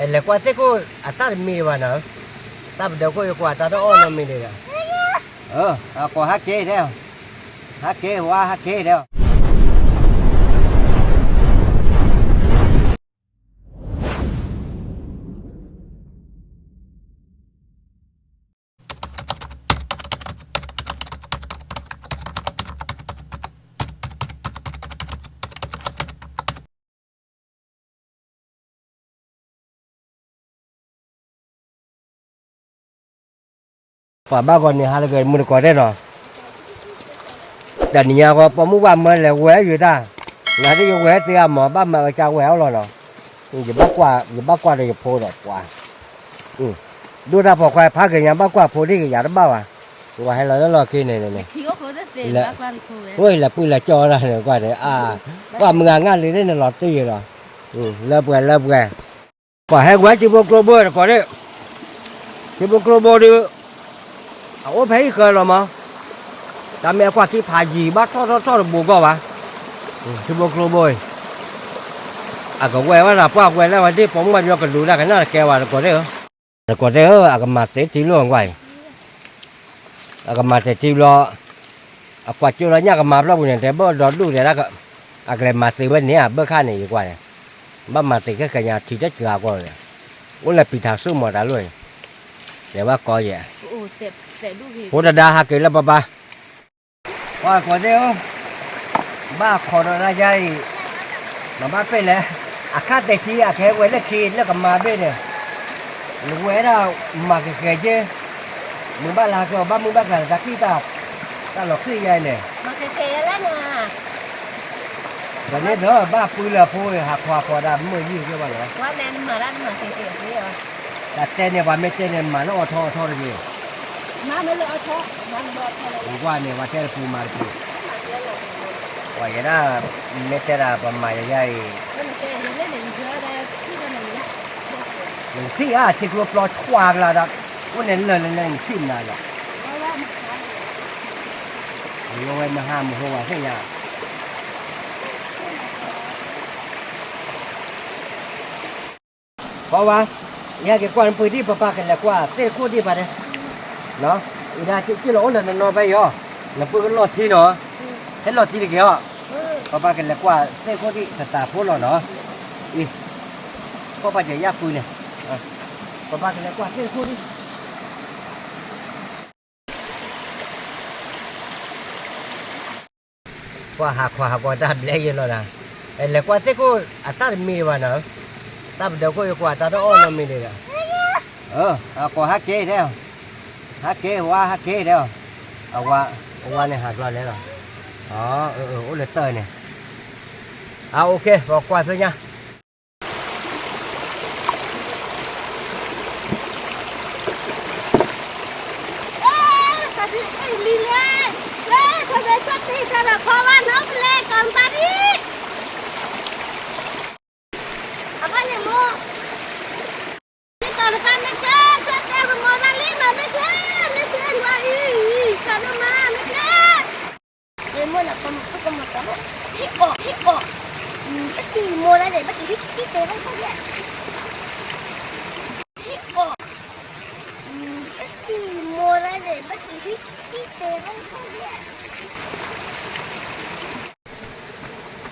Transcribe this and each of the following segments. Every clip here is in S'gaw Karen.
လဲၤကွၢ်သ့ၣ်ခိၣ်အတၢ်တမံၤဘၣ်နီၤ, တၢ်ပဒၢးခိၣ်ယကွၢ်တၢ်တအီၣ်နီတမံၤဒံးဒီး, အကိးဟဲက့ၤဒဲး, ဟဲက့ၤဝါဟဲက့ၤဒဲး. ပှၤဘၣ်ဂီၤန့ၣ် ဟးလၢကမုၢ်တကိးဒဲးနီၤ, တနံၤညါဃီ ပိာ်မုၣ်ဘၣ်မၢလဲၤဝဲယုာ်တၢ်, နၤဒ်ယဝဲသ့အမၤ ဘၣ်မၤကစၢ်ဝဲအီၤလီၤနီၤ, ယဘၣ်ကွၢ် ယဘၣ်ကွၢ်ဒီးယဖိဒီးပှၤ, ဒိၣ်တၢ်ဖိခွါဖးက့ၤညါ ဘၣ်ကွၢ်ဖိဒ်ကယၤတဘၣ်ဘၣ်, ပှၤဟဲလီၤလၢလီၢ်ခံန့ၣ်န့ၣ်, ဝဲလဲၤပုၢ်လဲၤကၠီတၢ်န့ၣ်ကွၢ်န့ၣ်, ကွၢ်မုၢ်ဂၤငါလံၤန့ၣ်လီၤတံၢ်လီၤ, လၢပှဲၤလၢပှဲၤ ပှၤဟဲဝဲထံဖိကျိဘိတကိးဒၣ်, ထံဖိကျိဘိဒုး, အအိၣ်ဖဲဟံၣ်ဃၢၤလီၤမး, တၢ်မ့ၢ်အကွၢ်ခံဖးယံၤ ဘၣ်ထီၣ်ထီၣ်ထီၣ်တဘိကီၢ်ဘၣ်, ထံဖိကျိဘိအံၤ, အကဝဲဝဲဒၣ်ပှၢ်ဝဲလၢဝဲဒၣ် ပိာ်မုၣ်ဘၣ်ယီကလူးဒၣ်ကနၣ်တကဲဝဲတကိးဒၣ်ဧၢ, တကိးဒၣ်ဧၢ အကမၤသ့ထံလီၤကွၢ်အံၤ အကမၤတထံဘျီ, အကွၢ်ကၠိလီၤညၣ်ကမၤဖျီပူၤန့ၣ် တဲဘၣ်ဒီဒူၣ်တဲဒၣ်, အကလဲၤမၤသ့ဝဲန့ၣ် အဘၢၣ်ခါန့ၣ် ယကွၢ်န့ၣ်, ဘၣ်မၤသ့ခဲကညါထံတစှၤကွၢ်, အိၣ်လၢပံၤထးစူၣ်မီၤတၢ်လိၣ်အံၤ, တဲဘၣ်ကီယဲၢ်, ဖိတဒါဟးက့ၤလၢပၢ်ပၢ် ပှၤကိးသ့ၣ်ဧၢ, ဘၣ်ခိးဒီးတၢ်ယါအံၤ, မၤဘၣ်ပဲၣ်လဲၣ်, အခါတဲာ်ထံ အကဟဲဝဲလၢခံလၢကမၤဘ့ၣ်န့ၣ်, နဝဲဒၣ်မၤကကဲက့, မုၢ်ဘၣ်လၢကီၢ် ဘၣ်မုၢ်ဘၣ်ကျါ တၢ်ကံၣ်တၢ်, တၢ်လီၤဃံၢ်ယါအံၤန့ၣ်, ပှၤန့ၣ်ဒီးဘၣ်ပှၤလၢအဖိ ဟးခိးဟးခိးဒၣ်မုာ်ယုာ်က့ဘၣ်လီၤ, တၢ်တဲန့ၣ် ပှၤမ့ၢ်တဲန့ၣ် မၤလၢအီၤထီအီၤထီတဂ့ၤ, မၤလၢအီၤထီ, မၤလၢအီၤထီလၢ ပှၤန့ၣ် ပှၤတဲတပူၤမၤတပူၤ, ပှၤယဲဒၣ်, မ့ၢ်တဲဒၣ်ပှၤမၤယၤယါအံၤ, နထံၣ်ဧါ ထံကျိပျီထွါကလာ်ဒီး, အိၣ်န့ၣ်လၢာ်လၢာ်လၢာ် နထံၣ်မနုၤလီၤ, လီၤဝဲမဟါမဟိဝဲသ့ၣ်ညါ ပီဝါ, ယဟဲက့ၤကွၢ်နပုၢ်ဒံး ပပၢ်ကလဲၤကွၢ်သ့ၣ်ခိၣ်ဒံးပာ်တဲ, အံၤဒၣ်က့လီၤအိၣ်လၢနနီၢ်ဖဲအံၤအီၤ, နပုၢ်ကလီၢ်ထံနီၤ, ဟဲလီၢ်ထံတဂ့ၤအီၤ, ပပၢ်ကလဲၤကွၢ်သ့ၣ်ခိၣ်ဒံး တသးဖိလီၤနီၤ, အံၤ, ခီၣ်ပာ်စဲၤယၣ်ပုၢ်န့ၣ်, ပပၢ်ကလဲၤကွၢ်သ့ၣ်ခိၣ်ဒံး ကွၢ်ဟးခွါဟးကွၢ်တၢ်ဘျဲယဲလီၤနၤ, လဲၤကွၢ်သ့ၣ်ခိၣ်အတၢ်တမံၤဘၣ်နၤ, တၢ်ပဒၢးခိၣ်ယကွၢ်တၢ်တအီၣ်နီတမံၤဒံးဒီး, အကိးဟဲက့ၤဒဲး, ဟဲက့ၤဝါဟဲက့ၤဒဲး, အဝါ, အဝါန့ၣ်ဟးကျီလဲလီၤ, အိၣ်လၢတၢ်န့ၣ်, အ OK ပကွၢ်သ့ၣ်ညါ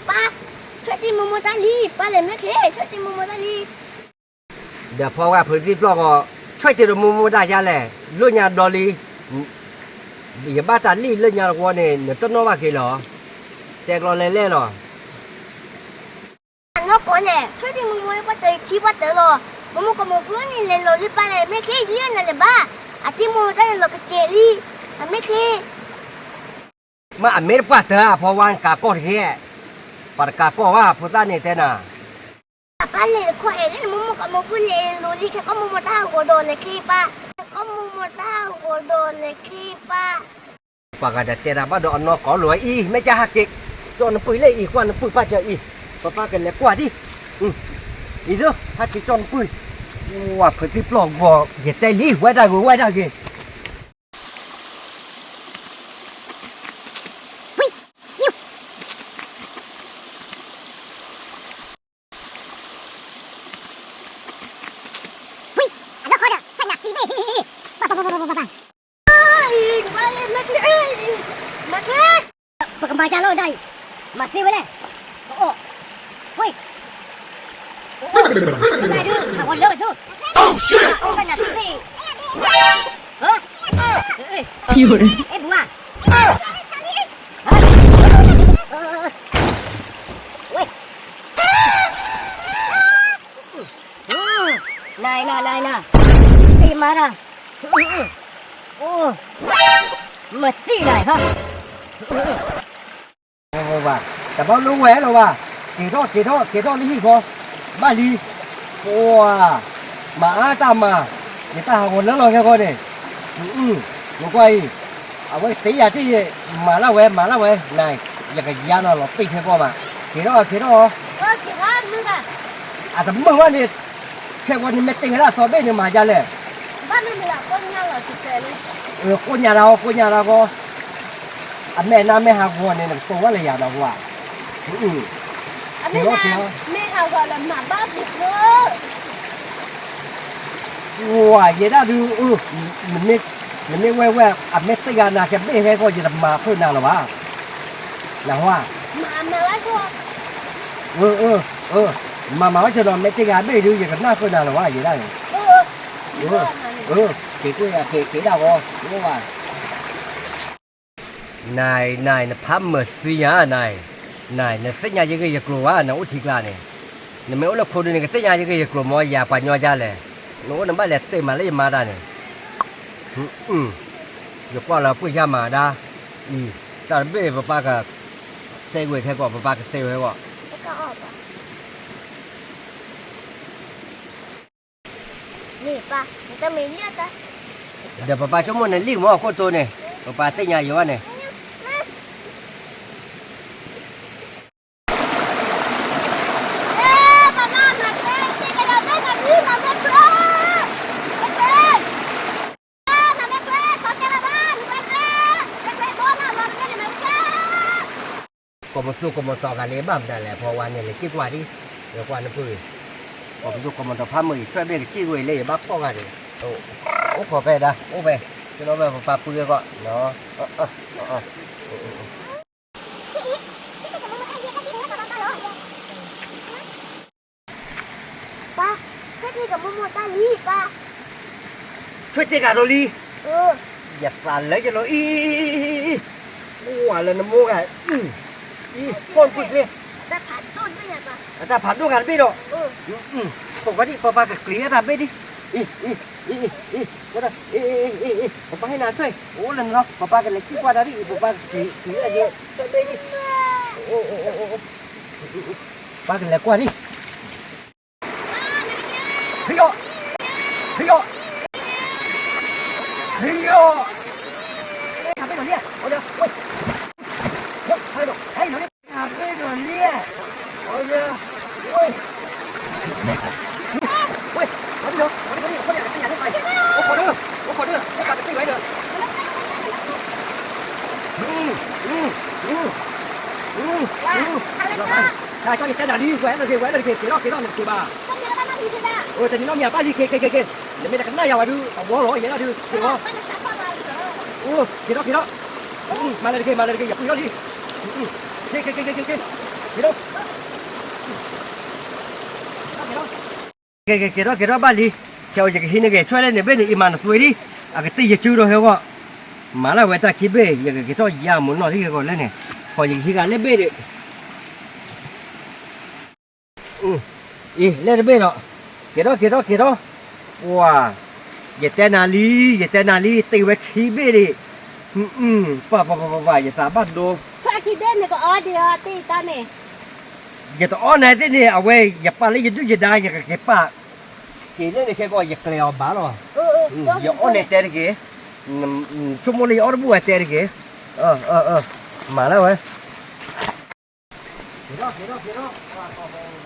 ပၢ်, ဆွဲတံၢ်မိၢ်မိၢ်တၢ်လံ, ပၢ်လဲၤမ့ၢ်ချ့, ဆွဲတံၢ်မိၢ်မိၢ်တၢ်လံ. ဒီးဖီဝါဖုးသံပျီၢ်ဂီၤ, ဆွဲတံၢ်ဒီးမိၢ်မိၢ်တၢ်ယါလဲၣ်, လၢညါဒီးလံ, ယဘၣ်တၢ်လံၣ်လၢညါတဝီန့ၣ် နတနီၣ်ဘၣ်က့ၤလီၤ, တဲကျီလဲၤလဲၣ်လီၤ. အနီၢ်ကီၢ်န့ၣ် ဆွဲတံၢ်မိၢ်မိၢ်ပှၢ်တၢၢ်ထံပှၢ်တၢၢ်လီၤ. မိၢ်မိၢ်ကီၢ်မိၢ်ဖိန့ၣ် လဲၤလီၤလံပၢ်လဲၣ်, မ့ၢ်ချ့လံနလဲၤဘၣ်, အတံၤမိၢ်မိၢ်တၢ်န့ၣ်လီၤကစဲးလံ, အမ့ၢ်ချ့ မ့ၢ်အမ့ၢ်တပှၢ်တၢၢ်ဧါ, ဖီဝါနကးကီၢ်တဂ့ၤ, ပှၤတကးကီၢ်ဘၣ်, ဖိသၣ်န့ၣ်တဲနၤ, အပၢ်လဲၤတခီအဲၣ်လၢနမိၢ်မိၢ်ကီၢ်မိၢ်ဖိလဲၤလီၤလံ ခဲကီၢ်မိၢ်မိၢ်တၢ်ဟးဂီၤဒီးလဲၤချ့ပၢ်, ခဲကီၢ်မိၢ်မိၢ်တၢ်ဟးဂီၤဒီးလဲၤချ့ပၢ်. ပှၤဂၤဒီးတဲဒၣ်ဘၣ်ဒီးအနီၢ်ကီၢ်လီၤအံၤ, မ့ၢ်ကဟးက့ၤ, ကၠီနပုၢ်လၢအံၤ, ကွၢ်နပုၢ်ပၢ်စၢၤအံၤ, ပပၢ်ကလဲၤကွၢ်ဒံး, အံၤဒၢ, ဟးက့ၤကၠီနပုၢ်, ဝၤဖုးသံပျီၢ်ဂီၤ, ယတဲလံ, ဝဲဒၣ်ဂ့ၤ, ဝဲဒၣ်ဂ့ၤ. ဝံၤ, ယုၢ်. ပကမၤကၢ်လီၤဒၣ်အံၤ, မၤသ့ဝဲလဲၣ်, အအိၣ်, ဝ့ၢ်, အိၣ်, ဒုး, ဟးဂီၤလၢပသူ, အိၣ်ဖဲနၤသ့, ဟၢ, အဲၣ်ဘူးဧါ, ဝ့ၢ်, နၤနၤနၤနၤ, သ့မၤတၢ်, အိၣ်, မၤသ့ဒၣ်ဟါ, တဘၣ်လိဝဲလီၤဘၣ်, က့ၤထီၣ်က့ၤထီၣ်က့ၤထီၣ်လၢဟံၣ်ဃီ, ဘၣ်လံ, ပှၤ, မၤအါတၢ်မၤ, ယတၢ်ဟးဂီၤလၢလီၤခဲဃီန့ၣ်, နကွၢ်အံၤ, အဝဲသ့ယၤတ့ၢ်, မၤလၢဝဲမၤလၢဝဲ, နၤ, ယကယါနီၤလီၤတ့ၢ်ခဲဃီမး, က့ၤထီၣ်က့ၤထီၣ်, အတမုာ်ဘၣ်န့ၣ်, ခဲဃီန့ၣ်မ့ၢ်တ့ၢ်ဝဲဒၣ်သီဘ့ၣ်န့ၣ်မၤဒ်လဲၣ်, ကိးညါတၢ်အီၤကိးညါတၢ်အီၤ, အမဲာ်နါမ့ၢ်ဟးဂီၤန့ၣ် နကတိၤဝဲလၢယၤဒီးပှၤ, မ့ၢ်ဟးဂီၤလၢ မၤဘၣ်ပှၤ, ပှၤယဲဒၣ်ဒုး, နမ့ၢ်ဝဲဝဲ အမ့ၢ်သ့ဂၤနၤကဘ့ၣ်ဟဲဃီ ယတမၤဃုာ်နၤလၢၤဘၣ်, နဟါ, မၤမၤဝဲဆိ, မၤမၤဝဲဆိဒီး မ့ၢ်သ့ဂၤဘ့ၣ်ဒုး ယကနၢ်ဃုာ်နၤလၢၤဘၣ် ယဲဒၣ်န့ၣ်, က့ၤကွၢ်ယၤက့ၤက့ၤဒၣ်ဂီၤ, နၤအံၤ နၤအံၤ နဖးမုာ်သံယၤ နၤအံၤ, နၤအံၤ နသ့ၣ်ညါယဂ့ၢ်ယကျိၤဘၣ် နအိၣ်ထံကျါန့ၣ်, နမ့ၢ်အိၣ်လၢခိဒုးန့ၣ် ကသ့ၣ်ညါယဂ့ၢ်ယကျိၤမ့ၢ် ယၤပှၤညီဒ်လဲၣ်, နအိၣ်နဘၣ်လဲၤသ့မးလၢယမါတၢ်န့ၣ်, ယကွၢ်လၢပှ့ၢ်ယါမၤဒၣ်, အံၤ, တၢ်တဘ့ၣ်ပပၢ်ကစဲးဝဲခဲကီး ပပၢ်ကစဲးဝဲဂီၢ် ဒီးပပၢ်ဆိကမိၣ်န့ၣ်လံမ့ၢ်ခိၣ်တိန့ၣ်, ပပၢ်သ့ၣ်ညါယိၤဘၣ်န့ၣ်, ကိးမသူၣ်ကိးမသီဂၤလၢဘၣ်မတၤလဲၣ် ဖီဝါန့ၣ် လဲၤစံၣ်ကွၢ်ဒံး, လဲၤကွၢ်နပုၢ်, ကိးမသူၣ်ကိးမသီဖးမုာ်အံၤ ဆွဲဘ့ၣ်ကစံၣ်ကွံာ်လၢယဘၣ်ဖီၣ်ဂၤန့ၣ်, အိၣ်ခိးဖဲဒၣ် အိၣ်ဖဲ, ကနီၣ်ဖဲပပၢ်ပုၢ်ဂ့ၢ်ကီး, ပၢ်, ဆွဲတ့ၢ်ကမိၢ်မိၢ်တၢ်လံပၢ်, ဆွဲတ့ၢ်ကဒီးလံ, ယသးလၢယလီၤအံၤ, ဝၤလၢနမိၢ်ဂၤ, အံၤ, ဖီၣ်ကွံာ်ဖဲ, အတၢ်ဖးဒိၣ်ဂၤတဘ့ၣ်ဒီး, ပကဒံး ပပၢ်ကကျံၤအတၢ်ဘ့ၣ်ဒံး, အံၤ, အံၤ, ပပၢ်ဟဲနၤထွဲ, အိၣ်လၢနလီၤ ပပၢ်ကလဲၤစံၣ်ကွၢ်တၢ်ဒံး ပပၢ်ကကျံၤအတၢ်ဘ့ၣ်ဒံး, ပၢ်ကလဲၤကွၢ်ဒံး, ဟ့ၣ်အီၣ်, ဟ့ၣ်အီၣ်, ဟ့ၣ်အီၣ်, ဟ့ၣ်အီၣ်, ဟဲဘ့ၣ်ဒီးလံ, ဟဲဘ့ၣ်ဒီးလံ, အိၣ်ခိးဒုး, အိၣ်ခိးဒုး, အိၣ်ခိးဒုး, ပပၢ်ကတ့ၢ်ဝဲဒီး, ကၠီယတဲနၤလံ ဝဲအဲၣ်ဒိးက့ၤ ဝဲအဲၣ်ဒိးက့ၤ က့ၤထီၣ်က့ၤထီၣ် နက့ၤဘၣ်, တနံၤနီၢ်မံၤအပၢ်လံ က့ၤ က့ၤ က့ၤ က့ၤ, နမ့ၢ်တကနၣ်ယၤဝဲဒုး အဝီလီၤ ယဲဒၣ်ဒုး က့ၤဝဲ, အိၣ် က့ၤထီၣ်က့ၤထီၣ်, မၤလၢတက့ၤ မၤလၢတက့ၤ ယပုၢ်ထီၣ်လံ, က့ၤ က့ၤ က့ၤ က့ၤ က့ၤ, က့ၤထီၣ် က့ၤ က့ၤ က့ၤထီၣ် က့ၤထီၣ်ဘၣ်လံ, ခဲအံၤယကဟံးနဂဲၤဆွဲလဲၣ်န့ၣ် ဘ့ၣ်န့ၣ် အံၤမၤနသွံဒံး, အကတ့ၢ်ယစုဒီးဟဲဂီၢ်, မၤလၢဝဲတၢ်ခံဘ့ၣ် ယကက့ၤထီၣ်ယါမိၢ်နီၢ်ထံၣ်ဂီၤလဲၣ်န့ၣ်, ခီယကဟံးဂၤလဲၣ်ဘ့ၣ်ဒံး, အံၤ လဲၣ်တဘ့ၣ်ဒီး, က့ၤထီၣ် က့ၤထီၣ် က့ၤထီၣ်, ပှၤ, ယတဲနၤလံ ယတဲနၤလံ တ့ၢ်ဝဲခံဘ့ၣ်ဒံး, ပှၤ ပှၤ ပှၤ ပှၤ ယသးဘၣ်ဒိ ဆွဲခံဘ့ၣ်န့ၣ်ကအီဒံးအီၤတ့ၢ်တၢ်န့ၣ်, ယတအီၣ်နၤသ့ၣ်န့ၣ် အဝဲယပာ်လၢယဒုၣ်ယဒါ ယကက့ၤပာ်, က့ၤလၢန့ၣ်ခဲကီး ယကျဲၤအီၤဘၣ်လီၤ, ယအီၣ်န့ၣ်တဲတက့ၢ်, ဆိကမိၣ်လၢယအီၣ်တဘူၣ်ဝဲတဲတက့ၢ်, မၤလၢဝဲ, က့ၤထီၣ် က့ၤထီၣ် က့ၤထီၣ်, ပှၤ